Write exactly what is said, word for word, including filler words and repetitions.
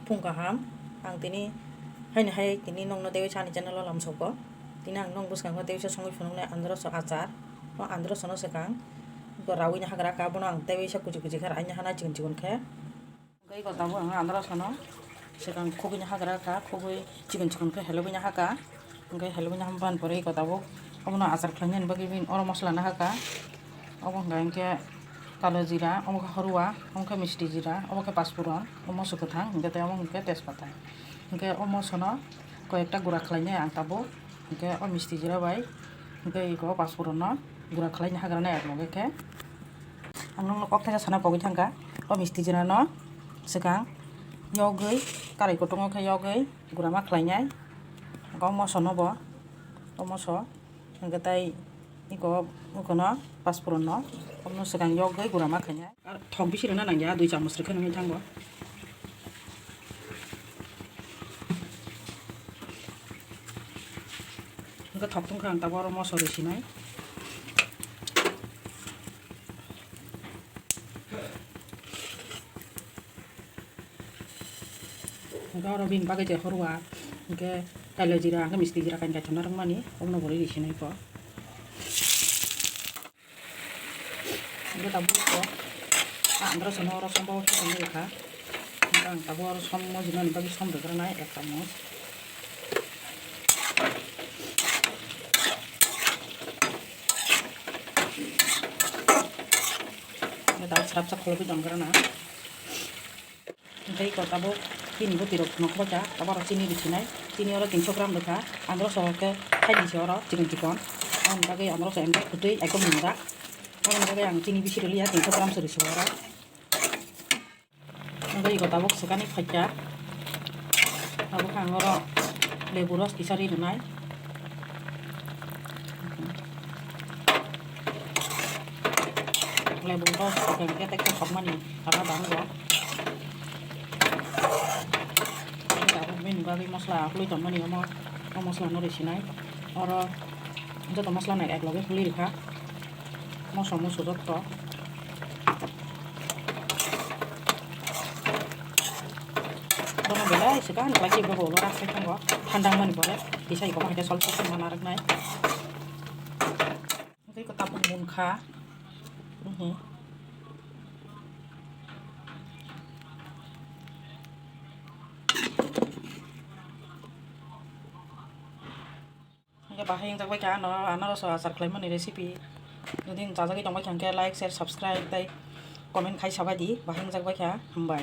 Phung kaham, ang tini haini hai tini nokno teiwi sa ani channel o lamsoko. Tini ang nok bwskango teiwisa songwi phunuknai androso achar. O androsono swkang rawi no hagra ka, bono ang teiwisa kuchi kuchi khe raina hana chikon chikon khe. Hwnkhe iko tabuk ang androsono swkang khugwi no hagra ka, khugwi chikon chikon khe helogwi no haka. Hwnkhe helogwi no hamban pore iko tabuk obono achar khlainani bagwi bini oro mosola no haka. Obo hwnka hinkhe kalo jira, obo khe horwa, obo khe misti jira, obo khe paspuron, obo moso kwthang, hinkhe tei obo hwnkhe tejpata. Hinkhe o mosono koi ekta gura khlainai ang tabuk, hinkhe o misti jira bai, hinkhe iko paspuronno gura khlaina hagrana ek loge khe. Ang nokno kok thaisa sana kogwi thangkha, o misti jirano swkang yogwi, karai kutungo khe yogwi gura ma khlainai, o mosono bo, o moso. Hwnkhe tei iko, ikono paspuron no, omono swkang yogwi gura ma khainai. Ar thok bisi rwna nangya, dui chamoch rwkhe nungwi thango. Hwnkhe thok tongkha ang tabuk oro moso rwi sinai. Hwnkhe oro bini bagwi je horwa, hwnkhe kailo jira, hwnkhe misti jira kain kaitham narwkmani, obono bo rwi sinai kho. Hwnkhe tabuk kho, androsono oro sombo khe tongwi rwkha. Hwnkhe ang tabuk oro som mojinani bagwi som rwkranai ek chamoch. Hwnkhe tabuk srapsa kholobwi tongkha na. Hwnkhe iko tabuk chini bwtwi rok phunuk bwkha, tabuk oro chini rwsinai, chini oro tinso gram rwkha, androso khe thainwi se oro chikon chikon, aboni bagwi androso emdak kwtwi ekdom nwngjak, aboni bagwi ang chini bisi rwliya, tinso gram se rwsio oro. Hwnkhe iko tabuk swkani phaikha, tabuk ang oro lebu ros kisa ri rwnai. Lebu rok hwnkhe tei khokmani alada wngo. Tei tabuk bini bagwi mosla aplwi tongmani omo, o mosla no rwsinai. Oro joto mosla no ek loge hului rwkha. Mosla musu jotto. Bono belai se gan lagi bobo olo rak sai tongo. Thandang mani pore kisa iko ma hai sol sol ma narwknai. Tei ko tabuk munkha. Mhm. Hwnkhe bahai wngjak bai kha ano, ano rw so achar khlaimani recipe. Jodi chajagwi tongbai kha hwnkhe like, share, subscribe tei comment khai sabai di, bahai wngjak bai kha, hambai.